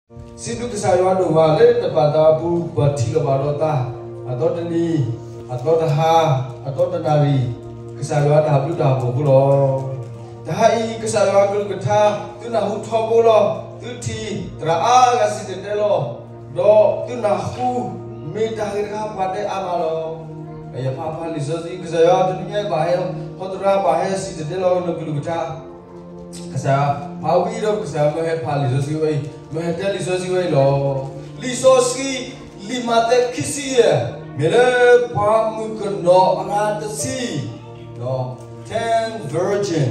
စံးဘျုးကစၢ်ယွၤဒိၣ်မးလၢတဘၣ်သးအပူၤ ပထံၣ်လိာ်ဘၣ်ဒီးသး, အသီတနံၤ, အသီတဟါ, အသီတနၣ်ရံၣ်, ကစၢ်ယွၤတၢ်ဘျုးတၢ်ဖှိၣ်အဃိလီၤ. တဟါအံၤ ကစၢ်ယွၤကလုၢ်ကထါ သုနၢ်ဟူထီဘိလီၤ. သုထံၣ်သရၣ်အါဂၤစံၣ်တဲၤတဲလီၤ, ဒီးသုနၢ်ဟူ မ့ၢ်တၢ်ဂ့ၢ်တခါပှၤတဲအါမးလီၤ. ယဖးဖးလံာ်စီဆှံ ကစၢ်ယွၤတနံၤညါဘၣ်ဟဲ ဟီသရၣ်ဘၣ်ဟဲစံၣ်တဲၤတဲလီၤနကလုၢ်ကထါ ကစၢ်ဖးဝံၤဒီး ကစၢ်မၢဟဲဖးလံာ်စီဆှံဝဲအံၤ, မၢဟဲတဲလံာ်စီဆှံဝဲအံၤလီၤ. လံာ်စီဆှံ လံာ်မးသဲခံဆံယဲၢ် မ့ၢ်လၢပှၤမုၣ်ကနီၤအဂၤတဆံ, ten virgin,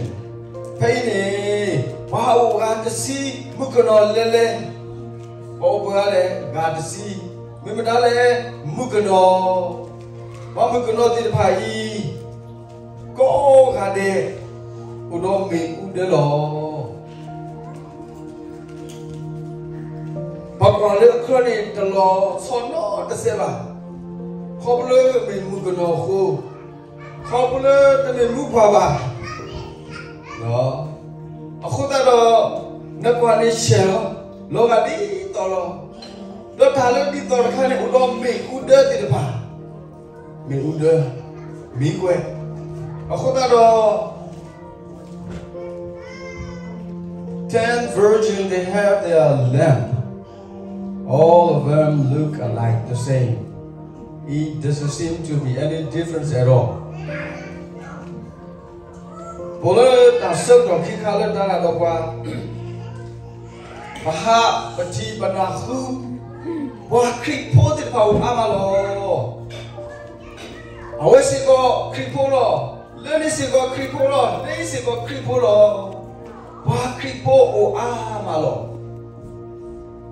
ဖဲအံၤန့ၣ် ပှၤအိၣ်ဂၤတဆံ မုၣ်ကနီၤလဲၤလဲၤ, ပှၤအိၣ်ပှဲၤဂၤလဲၣ် ဂၤတဆံ, မ့ၢ်မတၤလဲၣ် မုၣ်ကနီၤ, ပှၤမုၣ်ကနီၤသ့ၣ်တဖၣ်အံၤ ကိးဂၤဒဲး အိၣ်ဒီးမ့ၣ်အူဒၢလီၤ. ပှၤကွၢ်လၢအခီၣ်န့ၣ် တလီၤဆီနီတစဲးဘၣ်, ခီဖျိမ့ၢ်မုၣ်ကနီၤအဃိ, ခီဖျိတမ့ၢ်မုၣ်ပှၢ်ဘၣ်. အဃိသတးဒီး နကွၢ်န့ၣ်ဆဲးလီၤ, လီၤဂာ်ဒ်သိးလီၤ. ဒီးတၢ်လၢဒ်သိးတခါန့ၣ် အိၣ်ဒီးမ့ၣ်အူဒၢသ့ၣ်တဖၣ်, မ့ၣ်အူဒၢ, မံကွဲး, အဃိသတးဒီး ten virgin, they have their lamp. All of them look alike, the same. It doesn't seem to be any difference at all. ပအိၣ်လၢတၢ်ဆၢကတီၢ်ခံခါလၢတၢ်နာ်ဒီးပှၤ ပဟးပထံၣ်ပနၢ်ဟူ ပှၤခရံာ်ဖိသ့ၣ်တဖၣ်အိၣ်အါမးလီၤ. အဝဲစ့ၢ်ကီးခရံာ်ဖိလီၤ. လၢန့ၣ်စ့ၢ်ကီးခရံာ်ဖိလီၤ. လၢန့ၣ်စ့ၢ်ကီးခရံာ်ဖိလီၤ. ပှၤခရံာ်ဖိအိၣ်အါမးလီၤ.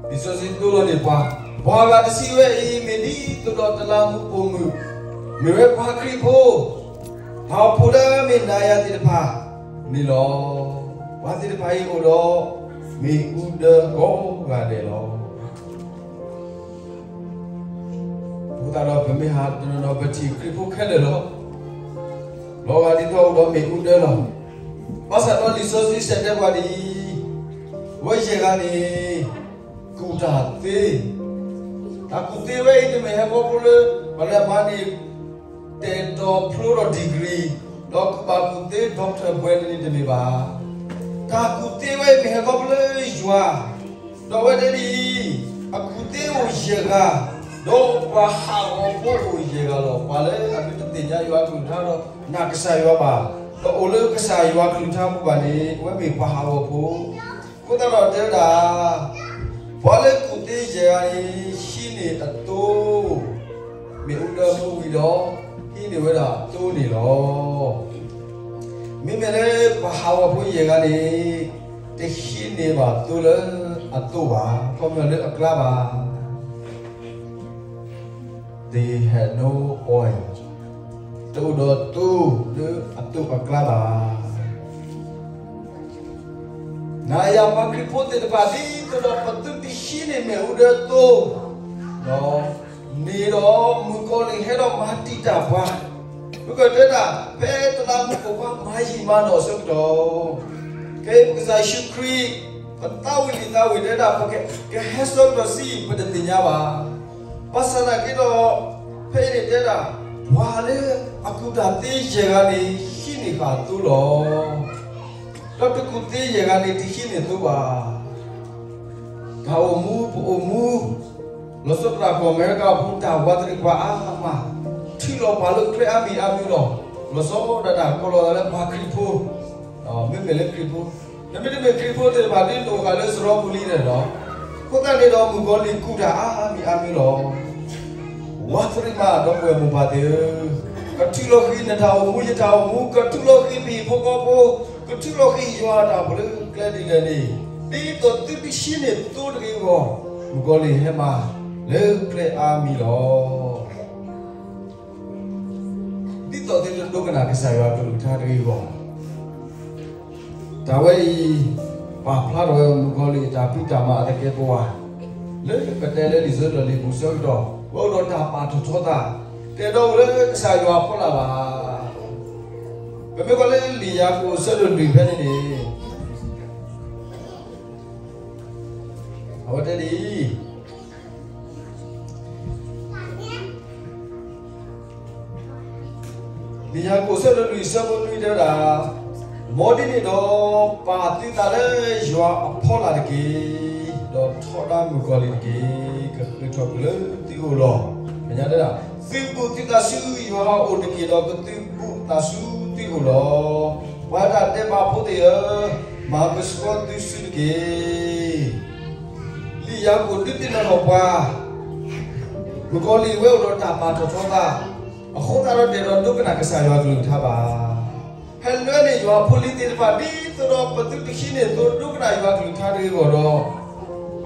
လံာ်စီဆှံဒိလီၤန့ၢ်ပှၤ, ပှၤဂၤတဆံဝဲအံၤ မ့ၢ်ဒ်သိးဒီးတလးမူးပိာ်မုၣ်, မ့ၢ်ဝဲပှၤခရံာ်ဖိ, ပှၤအိၣ်ဖှိၣ်လၢမ့ၢ်နၤယၤသ့ၣ်တဖၣ်န့ၣ်လီၤ. ပှၤသ့ၣ်တဖၣ်အံၤအိၣ်ဒီး မ့ၣ်အူဒၢကိးဂၤဒဲးလီၤ. အဃိသတးဒီးပမ့ၢ်ဟးတနီၤနီၤ ပထံၣ်ခရံာ်ဖိခဲလၢာ်လီၤ. လီၤဂာ်ဒ်သိးအိၣ်ဒီးမ့ၣ်အူဒၢလီၤ. ဘၣ်ဆၣ်ဒီးလံာ်စီဆှံတဲပှၤဒ်အံၤ, အဝဲယဲၢ်ဂၤန့ၣ် ကူၣ်တၢ်သ့, တၢ်ကူၣ်သ့ဝဲအံၤတမ့ၢ်ဟဲခီဖျိလၢ ပှၤလၢအဘၣ်န့ၣ် တဲာ်တီၤဖျိဒီး degree, ဒီးကူၣ်ဘၣ်ကူၣ်သ့ doctor ဘွဲ့န့ၣ်တမ့ၢ်ဘၣ်. တၢ်ကူၣ်သ့ဝဲအံၤမ့ၢ်ဟဲခီဖျိလၢယွၤ, ဒီးအဝဲတဲဒ်အံၤ, အကူၣ်သ့အိၣ်ယဲၢ်ဂၤ, ဒီးပှၤဟးဂီၤဖိအိၣ်ယဲၢ်ဂၤလီၤ. ပှၤလၢအမ့ၢ်တသ့ၣ်ညါယွၤကလုၢ်ကထါဒီး နာ်ကစၢ်ယွၤဘၣ်, ဒီးအိၣ်လၢကစၢ်ယွၤကလုၢ်ကထါပူၤဘၣ်န့ၣ် အဝဲမ့ၢ်ပှၤဟးဂီၤဖိ အဃိသတးဒီးတဲဝဲဒၣ်, ပှၤလၢကူၣ်သ့ယဲၢ်ဂၤန့ၣ် ဟံးန့ၢ်အသိ, မ့ၣ်အူဒၢမူဝံၤဒီး ဟံးန့ၢ်ဝဲဒၣ်အသိန့ၣ်လီၤ. မ့မ့ၢ်လၢပှၤဟးဂီၤဖိယဲၢ်ဂၤန့ၣ် တဟံးန့ၢ်ဘၣ်သိလၢအသိဘၣ်, ခီပညီလၢအကျါဘၣ်. They had no oil, တအိၣ်ဒီးသိလၢအသိအကျါဘၣ်. နၤယၤပှၤခရံာ်ဖိသ့ၣ်တဖၣ် ဒ်သိးဒီးပသုတဟံးန့ၢ်မ့ၣ်အူဒၢသိ, ဒီးမ့ၢ်ဒီးမုၣ်ကီၤလံၢ်ဟဲဒီးမၤတံာ်တာ်ပှၤ, ပကတဲဒၣ် ဖဲတလးမူးပိာ်ခွါမၤယံာ်မၤနီၢ်အဆၢကတီၢ်, ကဲပကစၢ်ယ့ၣ်ၡူးခရံာ် ပသးဝံၣ်လံာ်သးဝံၣ်တဲဒၣ် ပကဟဲဆၢကတီၢ်ဆံး ပတသ့ၣ်ညါဘၣ်. ဘၣ်ဆၣ်သနာ်က့ဒီး ဖဲအံၤန့ၣ်တဲဒၣ် ပှၤလၢအကူၣ်တၢ်သ့ယဲၢ်ဂၤန့ၣ် ဟံးန့ၢ်ဃာ်သိလီၤ. ဒီးတကူၣ်သ့ယဲၢ်ဂၤန့ၣ် တဟံးန့ၢ်သိဘၣ်. တၢ်အိၣ်မူပအိၣ်မူ, လီၤဆီဒၣ်တၢ်ကီၢ်အမဲရကၤအပူၤ တၢ်ဝးတရံးပှၤအါမး, ထုးလီၤပှၤလၢကျဲအါမံၤအါမံၤလီၤ. လီၤဆီဒၣ်တၢ်ကီလီၤသးလၢပှၤခရံာ်ဖိ, မ့မ့ၢ်လၢခရံာ်ဖိ, နမ့တမ့ၢ်ခရံာ်ဖိသ့ၣ်တဖၣ် ဒ်နအိၣ်ဃာ်လၢစရီပူၤလံန့ၣ်လီၤ. အဃိသတးန့ၣ်ဒီး မုၣ်ကီၤလံၢ်ကူၣ်တၢ်အါမံၤအါမံၤလီၤ. ဝးတရံးမးဒီပုၢ်ဝဲၢ်မိၢ်ပၢ်သ့ၣ်ဧၢ, ကထုးလီၤဃံၤနတၢ်အိၣ်မူယတၢ်အိၣ်မူ, ကထုးလီၤဃံၤပဟံၣ်ဖိဃီဖိ, ကထုးလီၤဃံၤယွၤအတၢ်အိၣ်ဖှိၣ်လၢကျဲဒ်လဲၣ်န့ၣ်, ဒ်သိးသုတဟံးန့ၢ်သိတဂ့ၤအဂီၢ်, မုၣ်ကီၤလံၢ်ဟဲမၤလၢကျဲအါမံၤလီၤ. ဒ်သိးသုတဒိကနၣ်ကစၢ်ယွၤကလုၢ်ကထါတဂ့ၤအဂီၢ်, တၢ်ဝဲအံၤ ပာ်ဖျါထီၣ်ဝဲမုၣ်ကီၤလံၢ်အတၢ်ဖံးတၢ်မၤအသကဲးပဝး, လၢပတဲလၢလံာ်ဆၢကတီၢ်လံာ်ပူၤဆၢကတီၢ် ပအိၣ်ဒီးတၢ်ပာ်ထီၣ်ထီသး, တဲဒီးအိၣ်လၢကစၢ်ယွၤအဖီလာ်ဘၣ်. ပမ့ၢ်ကွၢ်လၢလံာ်ယၤကိာ်အဆၢဒိၣ်လွံၢ်ဖဲန့ၣ်န့ၣ်, အ အဝဲတဲဒ်အံၤ, လံာ်ယၤကိာ်အဆၢဒိၣ်လွံၢ်အဆၢဖိနွံတဲဝဲဒၣ်, မ်ဒ်န့ၣ်ဒီး ပာ်သုသးလၢယွၤအဖီလာ်တက့ၢ်, ဒီးထီဒါမုၣ်ကီၤလံၢ်တက့ၢ်, ကဃ့ၢ်ထီၣ်ကွံာ်လၢသုအိၣ်လီၤ. ကညးတဲဒၣ်, သုဘူးသုသးဆူယွၤအအိၣ်တက့ၢ်, ဒီးကသုးဘူးအသးဆူသုအိၣ်လီၤ. ပှၤတၢ်ဒဲးဘးဖိသ့ၣ်ဧၢ, မၤကဆှီသုစုတက့ၢ်. လံာ်ယၤကိာ်ဒုးသ့ၣ်နီၣ်ထီၣ်ပှၤ, မုၣ်ကီၤလံၢ်ဝဲအိၣ်ဒီးတၢ်ပာ်ထီၣ်ထီသး, အဃိသတးဒီး တအဲၣ်ဒိးဒိကနၣ်ကစၢ်ယွၤအကလုၢ်ကထါဘၣ်. ဟဲလၢန့ၣ်ယွၤဖိလံၤသ့ၣ်တဖၣ် ဒ်သိးဒီးပသုတဟံးန့ၢ်သိဒိကနၣ်ယွၤအကလုၢ်ကထါတဂ့ၤအဂီၢ်ဒီး,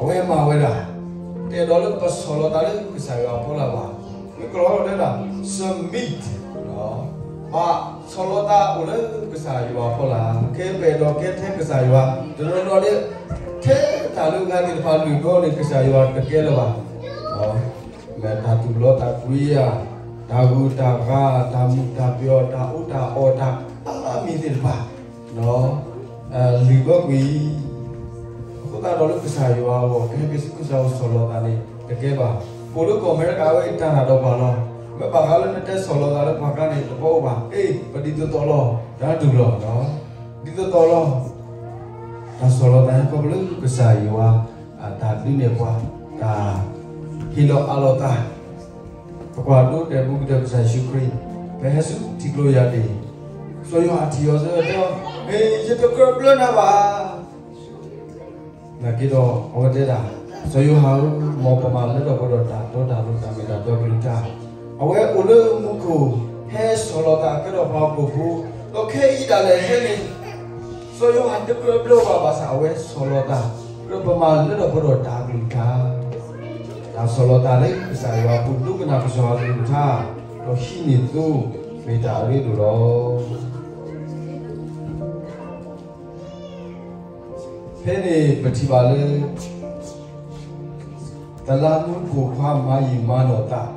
အဝဲမၤဝဲဒၣ်, တအဲၣ်ဒိးလၢပဆီၣ်လီၤသးလၢကစၢ်ယွၤအဖီလာ်ဘၣ်. မ့ၢ်ကလီၤလၢဒၣ် submit, ပဆီၣ်လီၤသးအိၣ်လၢကစၢ်ယွၤအဖီလာ်, ကဲပအဲၣ်ဒိးကဲထဲကစၢ်ယွၤ, တနီၤနီၤန့ၣ် ထဲတၢ်လၢအဂၤသ့ၣ်တဖၣ်လုၢ်ဘၢန့ၣ် ကစၢ်ယွၤတကဲလၢၤဘၣ်. မ့ၢ်တၢ်သူၣ်လီသးကွံဧါ, တၢ်ဂုၤတၢ်ဂၤ, တၢ်မုာ်တၢ်ပျီၤ, တၢ်အူတၢ်အီၣ်, တၢ်အါမံၤသ့ၣ်တဖၣ် လုၢ်ဘၢကွံာ်အံၤ, အဃိသတးဒီးလၢကစၢ်ယွၤအဂီၢ် ကဟဲက့ၤဆူကစၢ်အအိၣ်ဆီၣ်လီၤသးန့ၣ် တကဲဘၣ်. အိၣ်လၢကီၢ်အမဲရကၤဝဲအံၤ တၢ်နးဒီးပှၤလီၤ. မ့ၢ်ဘၣ်ဃးလၢနတဲဆီၣ်လီၤသးလၢပှၤကျါန့ၣ် တဘၣ်အိၣ်ဘၣ်. အ့ ပဒ်သိးသိးလီၤ, တၢ်တူၢ်လီၤ, ဒ်သိးသိးလီၤ. တၢ်ဆီၣ်လီၤသးဟဲခီဖျိလၢကစၢ်ယွၤ တၢ်ဒုးနဲၣ်ပှၤ, တၢ်ဟ့ၣ်လီၤအးလီၤသး, ပကွၢ်ဒိတဲာ်ဘူးကတၢၢ်ကစၢ်ယ့ၣ်ၡူးခရံာ်, ပဟဲဆူထံကျိယၤဒ့ၣ်, စီၤယိၤဟၣ်ထံၣ်အီၤစ့ၢ်တဲ, မ့ၢ်ယတကြၢးဘျၢနၤဘၣ်. နာ်က့ဒီး အဝဲတဲဒၣ်, စီၤယိၤဟၣ်ဧၢ, မ်ပမၤလၢထီၣ်ပှဲၤဒီးတၢ်တီတၢ်လိၤ တၢ်မ့ၢ်တၢ်တီကလုၢ်ကထါ, အဝဲအိၣ်လၢမူခိၣ်, ဟဲဆီၣ်လီၤသးကဲထီၣ်ပှၤဟီၣ်ခိၣ်ဖိ, ဒီးခဲအံၤဒၣ်လဲာ်ဟဲန့ၣ် စီၤယိၤဟၣ်တကြၢးဘျၢဘၣ်ဘၣ်ဆၣ် အဝဲဆီၣ်လီၤသး, ဒီးပမၤလၢထီၣ်ပှဲၤဒီးတၢ်ကလုၢ်ကထါ, တၢ်ဆီၣ်လီၤသးလၢကစၢ်ယွၤအပူၤ ဒိကနၣ်ကစၢ်ယွၤအကလုၢ်ကထါ, ဒီးဟံးန့ၢ်သိ မ့ၢ်တၢ်အရ့ဒိၣ်လီၤ. ဖဲန့ၣ်ပထံၣ်ဘၣ်လၢ သလၢမူပိာ်ခွါမၤယံာ်မၤနီၢ်သး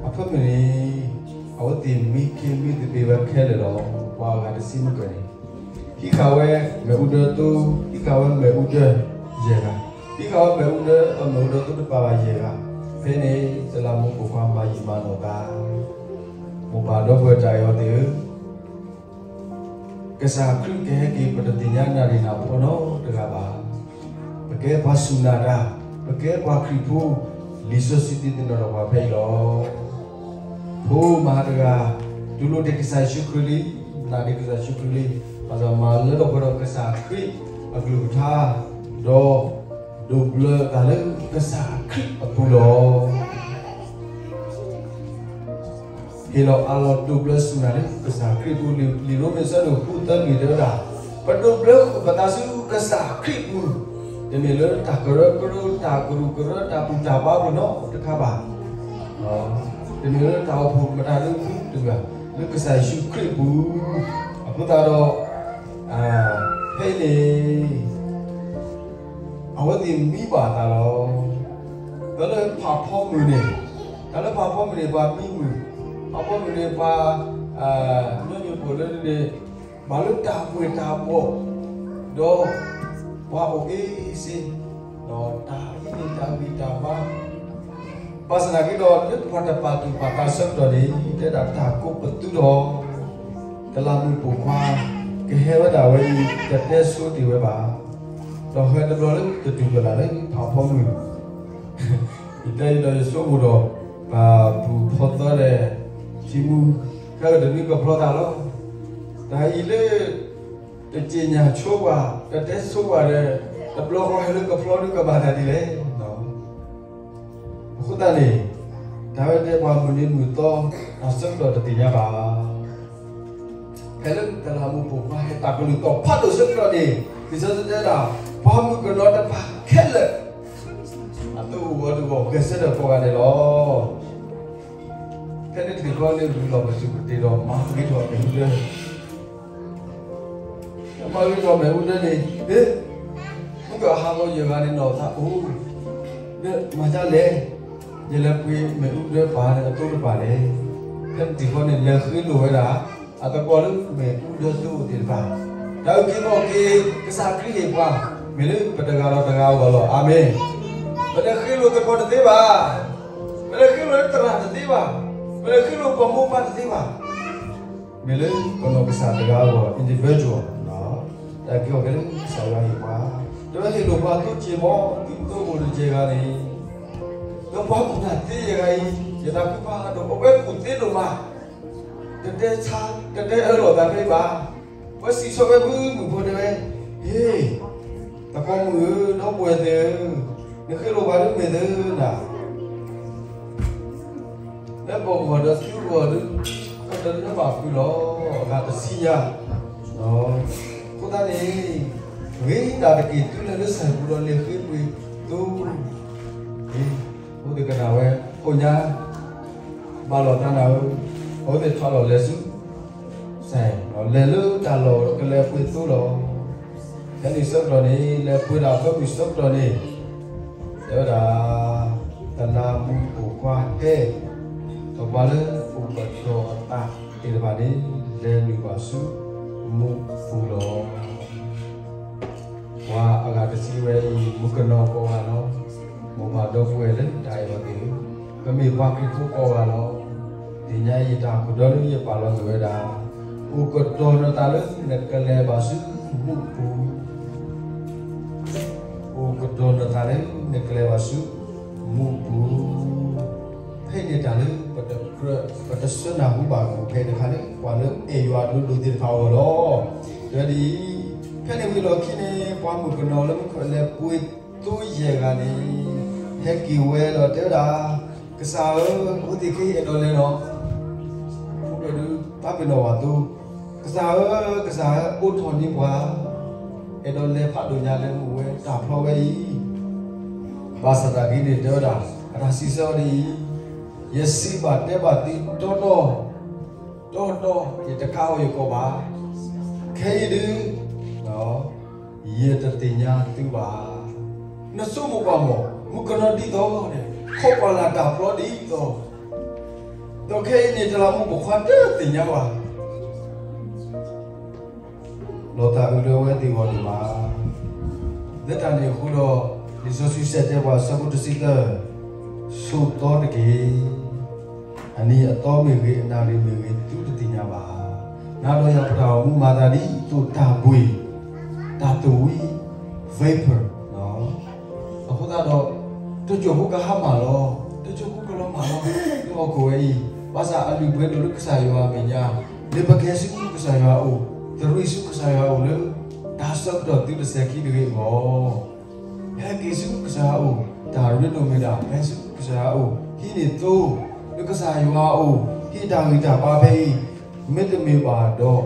အဖၢမုၢ်န့ၣ် အဝဲသ့ၣ်မံခ့မံသပ့ၤဝဲခဲလၢာ်လီၤ. ပှၤအဂၤတဆံမုၢ်ကၢၢ်န့ၣ် ဟံးဃာ်ဝဲမ့ၣ်အူဒၢသိ, ဟံးဃာ်ဝဲမ့ၣ်အူဒၢယဲၢ်ဂၤ, ဟံးဃာ်ဝဲမ့ၣ်အူဒၢ အမ့ၣ်အူဒၢသိတပာ်ဘၣ်ယဲၢ်ဂၤ, ဖဲန့ၣ် သလၢမူပိာ်ခွါမၤယံာ်မၤနီၢ်သး. မိၢ်ပၢ်ဒီပုၢ်ဝဲၢ်တၢ်အဲၣ်အီၤသ့ၣ်ဧၢ, ကစၢ်ခရံာ်ကဟဲက့ၤ ပတသ့ၣ်ညါနၣ်ရံၣ်နၢ်ဖီနီတဂၤဘၣ်. ပကဲပှၤစူၢ်နာ်တၢ်, ပကဲပှၤခရံာ်ဖိ, လံာ်စီဆှံသ့ၣ်နီၣ်ထီၣ်ပှၤဖဲအံၤလီၤ. ဖိမဟါတဂၤ တူၢ်လိာ်တ့ၢ်ကစၢ်ယ့ၣ်ၡူးခရံာ်လံ, နာ်တ့ၢ်ကစၢ်ယ့ၣ်ၡူးခရံာ်လံ, ဘၣ်ဆၣ်မၤလၢထီၣ်ပှဲၤဒီးကစၢ်ခရံာ်အကလုၢ်ကထါ, ဒီး ဒိးဘျၢအသးလၢကစၢ်ခရံာ်အပူၤလီၤ. ဟ့ၣ်လီၤအးလီၤဒိးဘျၢစူၢ်နာ်လၢကစၢ်ခရံာ်အပူၤ, လံာ်ရိမ့ၤအဆၢဒိၣ်ဃုသၢလွံၢ်တဲဝဲဒၣ်, ပဒိးဘျၢဃုာ်ပသးဆူကစၢ်ခရံာ်အပူၤ, တမ့ၢ်လၢတၢ်ကရၢကရိ တၢ်ကရူၢ်ကရၢ တၢ်ဘူၣ်တၢ်ဘါပူၤနီတခါဘၣ်. တမ့ၢ်လၢတၢ်အိၣ်ဖှိၣ်မတၤဒုးဖုတဂၤ, လၢကစၢ်ယ့ၣ်ၡူးခရံာ်အပူၤ, အဃိသတးဒီး ဖဲအံၤန့ၣ် အဝဲသ့ၣ်မံဘၣ်အသးလီၤ. တၢ်လၢဖးဖီမုၢ်န့ၣ်, တၢ်လၢဖးဖီမုၢ်န့ၣ် ပှၤမံမုၢ်, ဖးဖီမုၢ်န့ၣ် ပှၤ ညီနုၢ်ဖိလၢန့ၣ် ဘၣ်လၢတၢ်ဘှ့ၣ်တၢ်ဘှီၣ်, ဒီး ပှၤအိၣ်အ့စ့, ဒီးတၢ်ဟံးန့ၢ်တၢ်ဂံၢ်တၢ်ဘါ ဘၣ်ဆၣ်သနာ်က့ဒီး လၢပှၤတပာ်သူၣ်ပာ်သးဆၢကတီၢ်န့ၣ် တဲဒၣ်တၢ်ကိးပသူထီၣ်, တလးမူးပိာ်ခွါ ကဟဲဝဲဒၣ်ဝဲအံၤ တတဲဆိတ့ၢ်ဝဲဘၣ်. ဒီးဟဲတဘျီလၢတတုၤကလာ်လၢဖးဖီမုၢ်, ယတဲအံၤဒီးယဆိကမိၣ်ဒီး ပပုၢ်ဖီသီဒီး ထံမူ ခဲအံၤတမ့ၢ်ကဖျီသးလီၤ. တၢ်အံၤလၢ တစံၣ်ညါဆိပှၤ, တတဲဆိပှၤဒီး တဘျီဃီဟဲလၢကဖျီဒုးကဘၣ်တၢ်ဒ်လဲၣ်. အဃိသတးန့ၣ် တၢ်ဝဲတဲပှၤမုၢ်နံၤမုၢ်သီ တၢ်ဆၢကတီၢ်တသ့ၣ်ညါဘၣ်. ဖဲလၢတလးမူးပိာ်ခွါဟဲတၢ်ကလုၢ်သီၣ်ဖးဒိၣ်ဆၢကတီၢ်န့ၣ် လံာ်စီဆှံတဲဒၣ် ပှၤမုၢ်ကနီၤတဖၣ်ခဲလၢာ် အသုအိၣ်ဂီၤတဂီၢ်ဂဲၤဆၢထၢၣ်ကိးဂၤဒဲးလီၤ. ဖဲန့ၣ်တဘျီန့ၣ် ဝံၤလီၤပစုပတ့ၢ်ဒီး မၤဂ့ၤထီၣ်မ့ၣ်အူဒၢ မၤဂ့ၤထီၣ်မ့ၣ်အူဒၢန့ၣ် ဟ့ၣ် မုၢ်ကဟးဂီၤယဲၢ်ဂၤန့ၣ်နီၢ်သးအိၣ် ဒီးမၤဒ်လဲၣ်, ယလဲၤပှ့ၤမ့ၣ်အူဒၢပာ်န့ၣ်အသိတပာ်လဲၣ်. ဖဲန့ၣ်တဘျီန့ၣ် လဲၤဃ့လိာ်ဝဲဒၣ် အသကိးလၢမ့ၣ်အူဒၢသိအိၣ်သ့ၣ်တဖၣ်, တၢ်အုၣ်က့ၤခီၣ်က့ၤ ကစၢ်ခရံာ်ဟ့ၣ်ပှၤ မ့ၢ်လၢပတဂၤဒီးတဂၤအဂီၢ်လီၤ. အၤမ့ၣ်. ပတဃ့လိာ်သကိးတသ့ဘၣ်. ပတဃ့လိာ်လၢသရၣ်တသ့ဘၣ်. ပတဃ့လိာ်ပိာ်မုၣ်ပၢ်တသ့ဘၣ်. မ့ၢ်လၢပနီၢ်ကစၢ်တဂၤအဂီၢ် individual တၢ်က့ၤအီၤကဲလၢကစၢ်ယွၤဟ့ၣ်ပှၤ, တဝဲဟ့ၣ်လိာ်ပှၤသိးက့ၤမီၤ ဒ်သိးအိၣ်တကဲဂၤန့ၣ်, ဒီးပှၤကူၣ်တၢ်သ့ယဲၢ်ဂၤအံၤ, ယတၢ်ကူၣ်ပာ်ဒိၣ် အဝဲကူၣ်သ့ဒိၣ်မး, တတဲဆါ, တတဲအၢလီၤသးဖဲအံၤဘၣ်. ပှၤစံးဆၢဝဲမုာ်မုာ်ဖိတဲဝဲ, ဟ့ၣ်, သကိးမုၣ်ဧၢ, ဒီပုၢ်ဝဲၢ်သ့ၣ်ဧၢ, နဃ့လိာ်ပှၤဒ်မ့ၢ်သ့နၤ လၢပဂီၢ်ဒီးသုဂီၢ်ဒီး, ကတၢၢ်လၢဘၣ်ဃုာ်လီၤ, အဂၤတဆံညါ, အဃိသတးန့ၣ်, ဂ့ၤဒၣ်တက့ၢ် သုလဲၤလၢစၢၤပူၤဒီးလဲၤဃ့ပှ့ၤသိ, အိၣ်သကနၣ်ဝဲ, အိၣ်ညါ, ဘၣ်လီၤတၢ်နၤဧၢ, အဝဲသ့ၣ်ထီၣ်လီၤလဲၤဆူ စဲး, လဲၤလၢတၢ်လီၢ်ကလဲၤပှ့ၤသိလီၤ. ဖဲန့ၣ်ဆၢကတီၢ်န့ၣ် လဲၤပှ့ၤဒၣ်အဖၢမုၢ်ဆၢကတီၢ်န့ၣ်, တဲဝဲဒၣ်, သနါမူပိာ်ခွါဟဲ, ဒီးပှၤလၢအိၣ်ကတီၤအသးသ့ၣ်တဖၣ်န့ၣ် လဲၤနုာ်ဘၣ်ဆူမူပူၤလီၤ. ပှၤအဂၤတဆံဝဲအံၤ မုၣ်ကနီၤကိးဂၤလီၤ. မိၢ်ပၢ်ဒီပုၢ်ဝဲၢ်လၢတၢ်အဲၣ်အီၤသ့ၣ်ဧၢ, ပမ့ၢ်ပှၤခရံာ်ဖိကိးဂၤလီၤ. သ့ၣ်ညါအံၤတၢ်ကဒီးလၢယပာ်လီၤကွံာ်ဝဲဒၣ်, အိၣ်ကတီၤနသးလၢနကလဲၤဘၣ်ဆူမူပူၤ အိၣ်ကတီၤနသးလၢနကလဲၤဘၣ်ဆူမူပူၤ, ဖဲအံၤန့ၣ်တၢ်လၢပတကြၢး ပတဆၢနၢ်ဟူဘၣ်ကအိၣ်ဖဲတခါလၢ ပှၤလၢအဲၣ်ယွၤဒိၣ်ဒိၣ်သ့ၣ်တဖၣ်အဂီၢ်လီၤ. တဲဒ်အံၤ, ဖဲန့ၣ်ဝံၤအလီၢ်ခံန့ၣ် ပှၤမုၣ်ကနီၤလၢမူခိၣ်လဲၤပှ့ၤသိယဲၢ်ဂၤန့ၣ်, ဟဲက့ၤဝဲဒီးတဲဝဲဒၣ်, ကစၢ်ဧၢ, အဝဲသ့ၣ်ခဲအံၤအဲၣ်ဒိးလဲၤလီၤ. အိၣ်ဒီးဒုး ဘၣ်ပ့ၤနီၣ်ဝဲသိ, ကစၢ်ဧၢ, ကစၢ်ဧၢ, အိးထီၣ်န့ၢ်ပှၤ, အဲၣ်ဒိးလဲၤဖးဒိၣ်ညါလၢမူဝဲတၢ်ဖျီဝဲအံၤ, ဘၣ်ဆၣ်သနာ်က့န့ၣ် တဲဝဲဒၣ်, အတၢ်စံးဆၢအီၤဒ်အံၤ, ယစံးဘၣ်တဲဘၣ်သုတီတီ, တီတီ, ယတကးအီၤယကိာ်ဘၣ်. ခဲအံၤဒုး ယတသ့ၣ်ညါသုဘၣ်. နဆိကမိၣ်ကွၢ်မး, မုၣ်ကနီၤဒ်သိးန့ၣ် ခီပှၤလၢတၢ်ဖျီဒ်သိး, ဒီးခဲအံၤန့ၣ် တလးမူးပိာ်ခွါတသ့ၣ်ညါဘၣ်. လီၤသးအုးလၢအဝဲသ့ၣ်အဂီၢ်ဒံးဘၣ်. လၢတၢ်န့ၣ်အဃိဒီး, လံာ်စီဆှံတဲပှၤ အဆၢဖိတဆံသၢ, ဆိးသီတက့ၢ်. အနံၤအသီမ့ၢ်ဂ့ၤ, အနၣ်ရံၣ်မ့ၢ်ဂ့ၤ, သုတသ့ၣ်ညါဘၣ်. နၤဒီးယၤပတၢ်အိၣ်မူမၤသးဒ်သိးတၢ်ဘှံး, တၢ်သဝံ, vapor လီၤ. အဃိသတးဒီး, တစိၢ်ဖိကဟါမၢ်လီၤ, တစိၢ်ဖိကလီၤမၢ်လီၤ, လၢဟီၣ်ခိၣ်ဝဲအံၤ, ဘၣ်ဆၣ်အလုၢ်အပှ့ၤဒိၣ်လၢကစၢ်ယွၤအမဲာ်ညါ, လၢပကဟဲဆူကစၢ်ယွၤအအိၣ်, သရံးဆူကစၢ်ယွၤအအိၣ်လၢ တၢ်ဆၢကတီၢ်သုတစဲၤခံတဂ့ၤအဂီၢ် ဟဲက့ၤဆူကစၢ်ယွၤအအိၣ်, တၢ်ရ့ဒိၣ်မ့ၢ်ဒၣ် ဟဲဆူကစၢ်ယွၤအအိၣ်, ဟံးန့ၢ်သိ, လၢကစၢ်ယွၤအအိၣ်, ဟံးတၢ်ဂံၢ်တၢ်ဘါဖဲအံၤ, မ့တမ့ၢ်ဘၣ်ဒီး,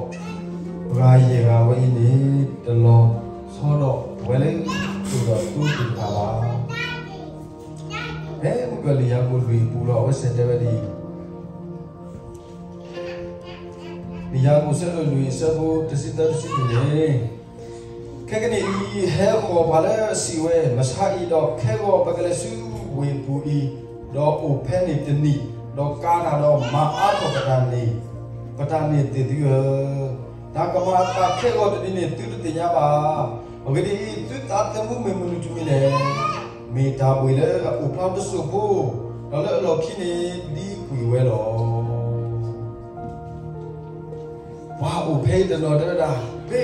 ပှၤယဲၢ်ဂၤဝဲအံၤန့ၣ် တလီၤဆီဒီးဝဲလၢ သိၣ်ဒီးသိသ့ၣ်တဖၣ်ဘၣ်. ဖဲမုၢ်ကၢၢ်လံာ်ယၤကိာ်လွံၢ်အပူၤလီၤ အဝဲစဲးတဲဝဲဒ်အံၤ လံာ်ယၤကိာ်အဆၢဒိၣ်လွံၢ်အဆၢဖိတဆံသၢတဆံလွံၢ်န့ၣ်, ခဲကနံၣ်အံၤ ဟဲဃီၤပှၤလၢအစံးဝဲ, မဆါအံၤဒီးခဲဂီၤပကလဲၤဆူဝ့ၢ်ပူၤအံၤ, ဒီးအိၣ်ဖဲန့ၣ်တနံၤ, ဒီးကၤတၢ်ဒီးမၤအါထီၣ်ပတၢ်န့ၣ်, ပတၢ်န့ၣ်သ့ၣ်သုဧၢ, တၢ်ကမၤအသးခဲဂီၤတနံၤန့ၣ် သုတသ့ၣ်ညါဘၣ်. အဂ့ၢ်ဒ်အံၤ, သုသးသမူမ့ၢ်မနုၤတမံၤလဲၣ်. မ့ၢ်တၢ်ဘှံးလၢအအိၣ်ဖျါတစိၢ်ဖိ, ဒီးလၢအလီၢ်ခံန့ၣ် ဒံကွံာ်ဝဲလီၤ. ပှၤအိၣ်ဖဲအံၤတနီၤတဲဝဲဒၣ်, ဖဲ,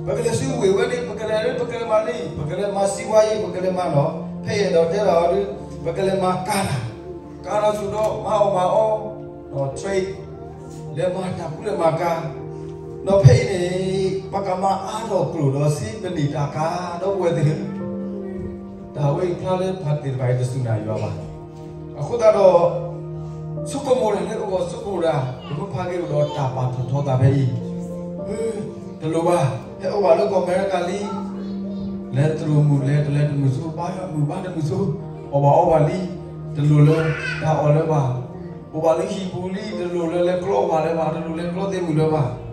ပကလဲၤဆူဝ့ၢ်ဝဲန့ၣ် ပကလဲၤလၢ ပကလဲၤမၤန့ၣ် ပကလဲၤမၤစံးဝါယံၤ ပကလဲၤမၤနီၤ, ဖဲအံၤဒီးတဲဒၣ်အီၤဒုး, ပကလဲၤမၤကၤတၢ်, ကၤတၢ်ဆိဒီး မၤအီၣ်မၤအီ, trade, လဲၤမၤတၢ်ကူလဲၤမၤကၤ, ဒီးဖဲအံၤန့ၣ် ပကမၤအါထီၣ်ကျိၣ်ဒီးစ့ပန့ၢ်တၢ်ကၤ ဒီပုၢ်ဝဲၢ်သ့ၣ်ဧၢ, တၢ်ဝဲအံၤဖျါလၢပှၤသ့ၣ်တဖၣ်အံၤတစူၢ်နာ်ယွၤဘၣ်. အဃိသတးဒီး, ဆိကမိၣ်တၢ်လၢအဂီၢ်ဆိကမိၣ်တၢ်, ပမ့ၢ်ဖးက့ၤအိၣ်ဒီးတၢ်ပာ်ထီၣ်ထီသးဖဲအံၤ, တလိၣ်ဘၣ်, ဟဲအိၣ်ဘၣ်လၢကီၢ်အမဲရကၤလံ, လဲၤတြီၤမုာ်လဲၤတလဲၤတမုာ်ဆိ, ဘါယွၤမုာ်ဘါတမုာ်ဆိ, အီၣ်ဘၣ်အီဘၣ်လံ, တလိၣ်လၢတၢ်အီၣ်လၢၤဘၣ်, အိၣ်ဘၣ်လၢဟံၣ်ပူၤလံ, တလိၣ်လၢလဲၤကျီအီၣ်ဘၣ်လၢၤဘၣ်, တလိၣ်လဲၤကျီသ့ၣ်မုၣ်လၢၤဘၣ်.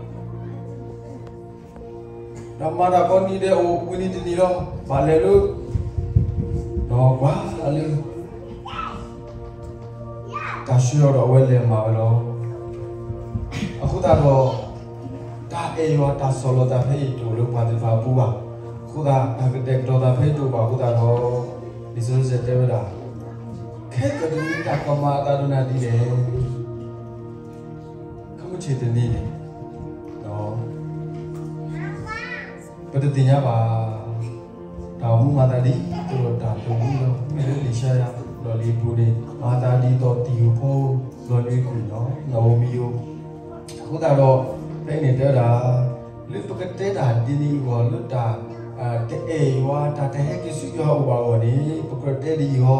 တၢ်မၤတၢ်ကိးနံၤဒဲးအိၣ်ဝံၤနံၤတနံၤလီၤ, ဘၣ်လဲၤလၢ, ဒီးကွၢ်လၢ တၢ်ဆှၢအီၤဒီးအဝဲလဲၤမၤဝဲလီၤ. အဃိသတးဒီး, တၢ်အဲၣ်ယွၤတၢ်ဆီၣ်လီၤသးဖဲအံၤတအိၣ်လၢပှၤသ့ၣ်တဖၣ်အပူၤဘၣ်. အဃိ အဃိသတး တၢ်ကတဲာ်ကတီၤသးဖဲတအိၣ်ဘၣ်အဃိသတးဒီး, လံာ်စီဆှံတဲဝဲဒၣ်, ခဲကနံၣ်အံၤတၢ်ကမၤအသးဒိၣ်နၤဒ်လဲၣ်. ခဲမုၢ်ဆ့ၣ်တနံၤန့ၣ် ပတသ့ၣ်ညါဘၣ်. တၢ်အိၣ်မူမၤသးဒ်သိးဒီးတၢ်သိၣ်လိလီၤ. မ့ၢ်လၢလံာ်ၡါယၤ ဒီးလံာ်အပူၤန့ၣ် မၤသးဒ်သိးတံၤဧိၤဖိ လီၤနွံခိၣ်နီၤ နအိၤမံၤဧိၤ. အဃိသတးဒီး ဖဲအံၤန့ၣ်တဲဝဲဒၣ်, လၢပကတဲတၢ်ဒ်န့ၣ်အဂီၢ် လၢတၢ် တအဲၣ်ယွၤ တၢ်တဟဲက့ၤဆူယွၤအအိၣ်ဘၣ်အဂီၢ်န့ၣ် ပကြၢးတဲဒ်အံၤလီၤ.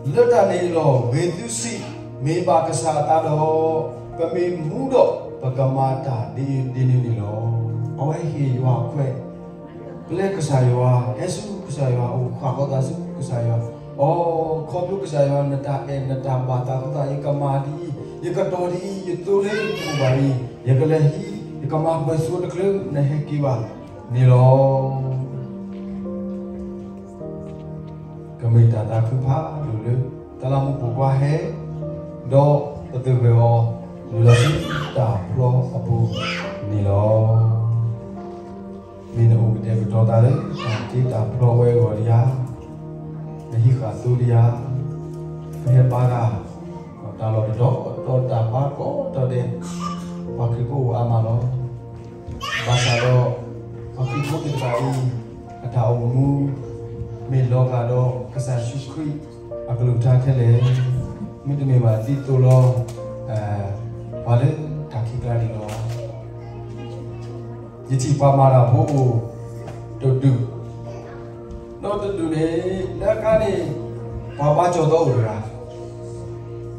လၢတၢ်န့ၣ်အလီၢ် ဂ့ၤသုစံး, မ့ၢ်ဘၣ်ကစၢ်အသးဒီး, ပမ့ၢ်မူဒီး ပကမၤတၢ်ဒ်အံၤဒ်နုၤန့ၣ်လီၤ. အဝဲဟ့ၣ်ယွၤအခွဲး ပျဲကစၢ်ယွၤ, ဟဲဆူကစၢ်ယွၤ, အိၣ်ဃၣ်ဃီသးဆူကစၢ်ယွၤ, အိၣ်ခီဖျိကစၢ်ယွၤ နတၢ်အဲၣ်နတၢ်ဘၣ်သးအဃိသတး ယကမၤဒ်အံၤ, ယကတီၤဒ်အံၤ, ယသိလၢယအိၣ်ဘၣ်အံၤ, ယကလဲၤဟံး, ယကမၤပှဲၤဆိတချုး နဟဲက့ၤဘၣ်န့ၣ်လီၤ. ကမ့ၢ်တၢ်သးခုဖးဒိၣ်လၢ သလးမူးပိာ်ခွါဟဲ ဒီးပသဂၢၢ်အီၤ လီၤဆူတၢ်ဖျီအပူၤန့ၣ်လီၤ. မ့ၢ်နအိၣ်ကတဲာ်ကတီၤသးလၢ တၢ်တ့တၢ်ဖျီဝဲအဂီၢ်ဒံးဧါ, နဟံးဃာ်သိဒံးဧါ, ပဟဲဘါတၢ် တၢ်လီၢ်တတီၤ ဒီးတၢ်ဘါကိးတီၤဒဲး, ပှၤခရံာ်ဖိအိၣ်အါမးလီၤ. ဘၣ်ဆၣ်ဒီး ပှၤခရံာ်ဖိသ့ၣ်တဖၣ်အံၤ အတၢ်အိၣ်မူ မ့ၢ်လီၤဂာ်ဒီးကစၢ်ယ့ၣ်ၡူးခရံာ်အကလုၢ်ကထါထဲလဲၣ်, မ့တမ့ၢ်ဘၣ်ဒ်သိးလီၤ ပှၤလၢတၢ်ခံးကျါန့ၣ်လီၤ. ယထံၣ်ပှၤမၤတၢ်ဖိအိၣ်တဒူၣ်, ဒီးတဒူၣ်န့ၣ် လၢအကျါန့ၣ် ပှၤဘါကၠီၤသီအိၣ်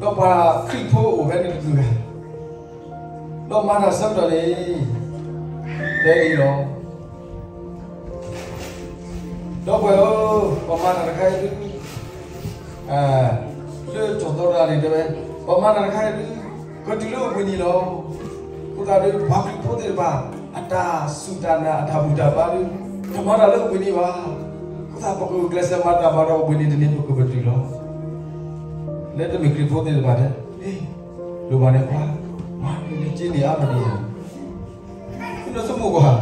တဂၤ, ဒီးပှၤခရံာ်ဖိအိၣ်ဖဲန့ၣ်တဒူၣ်တဂၤ, ဒီးမၤတၢ်ဆၢကတီၢ်န့ၣ် တဲဒ်အံၤလီၤ. ဒီပုၢ်ဝဲၢ်ဧၢ, ပမၤတၢ်တခါအံၤဒုး လၢကၠီၤသီတဂၤန့ၣ်တဲဝဲ, ပမၤတၢ်တခါအံၤဒုး ကတုၤလၢအိၣ်ဘှံးနံၤလီၤ. အဃိသတးဒီး ပှၤခရံာ်ဖိသ့ၣ်တဖၣ် အတၢ်စူၢ်တၢ်နာ်အတၢ်ဘူၣ်တၢ်ဘါဒုး တမၤတၢ်လၢအိၣ်ဘှံးနံၤဘၣ်. အဃိသတး ပကဂုာ်ကျဲးစၢးမၤတၢ်ဘၣ်ဒီး အိၣ်ဘှံးနံၤတနံၤ ပကပတုာ်လီၤ. လၢတမ့ၢ်ခရံာ်ဖိသ့ၣ်တဖၣ်တဲ, လိၣ်ဘၣ်န့ၣ်ပှၤ မၤန့ၢ်နက့န့ၢ်အါမးဒ်လဲၣ်. နဆိကမိၣ်ကွၢ်,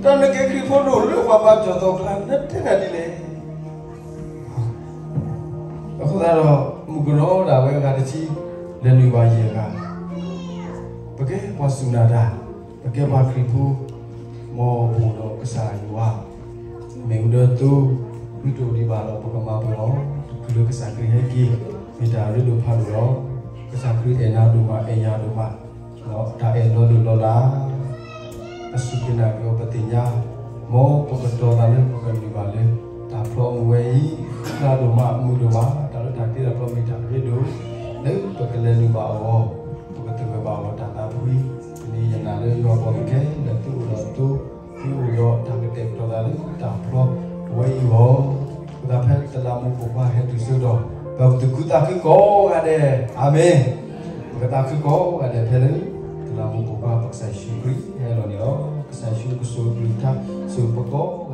တၢ်နကဲခရံာ်ဖိဒိၣ်လၢပှၤဘါကၠီၤသီအကျါ နတဲတၢ်ဒ်လဲၣ်. အဃိသတးဒီး မုၣ်ကနီၤဒၣ်ဝဲအဂၤတဆံ လဲၤနုာ်ဘၣ်ယဲၢ်ဂၤ, ပကဲပှၤစူၢ်နာ်တၢ်, ပကဲပှၤခရံာ်ဖိ, မ်ပအိၣ်ဒီးကစၢ်ယွၤ မ့ၣ်အူဒၢသိ, မ့ၢ်တအိၣ်ဒံးဘၣ်ဒီး ပကမၤပှဲၤအီၤ, တုၤလၢကစၢ်ခရံာ်ဟဲက့ၤ, မ့ၢ်တၢ်ရ့ဒိၣ်ဖးဒိၣ်လီၤ. ကစၢ်ခရံာ်အဲၣ်နၤဒိၣ်မး အဲၣ်ယၤဒိၣ်မး, တၢ်အဲၣ်လီၤလိၢ်လီၤလး ပစူၢ်က့ၤနာ်က့ၤအီၤပသ့ၣ်ညါ, မ်ပကတီၤသးလၢပကနုာ်ဘၣ်လၢ တၢ်ဖျီမုၢ်ဝဲအံၤ, ဃၣ်ဒိၣ်မးမုာ်ဒိၣ်မး, တၢ်လၢတၢ်တ့တၢ်ဖျီမ့ၢ်တၢ်ရ့ဒိၣ်, လၢပကလဲၤနုာ်ဘၣ်အဂီၢ်, ပကသဂၢၢ်ဘၣ်အီၤတၢ်သးဖှံ, တနံၤယနာ်လၢယွၤပှၤကကဲ လၢသုအိၣ်ဒီးသိ, သုအိၣ်ဒီးတၢ်ကတဲာ်ကတီၤသးလၢတၢ်ဖျီဝဲအံၤအဂီၢ်, အဃိသတးဖဲတလးမူးပိာ်ခွါဟဲတုၤဆၢကတီၢ်, ပကသူၣ်ခုသးခုကိးဂၤဒဲး, အၤမ့ၣ်. ပကသးခုကိးဂၤဒဲးဖဲလၢ တလးမူးပိာ်ခွါပကစၢ်ယ့ၣ်ၡူးခရံာ်ဟဲလီၤန့ၣ်လီၤ. ကစၢ်ယ့ၣ်ၡူးကဆိၣ်အကလုၢ်ကထါ ဆိၣ်ပကီၢ်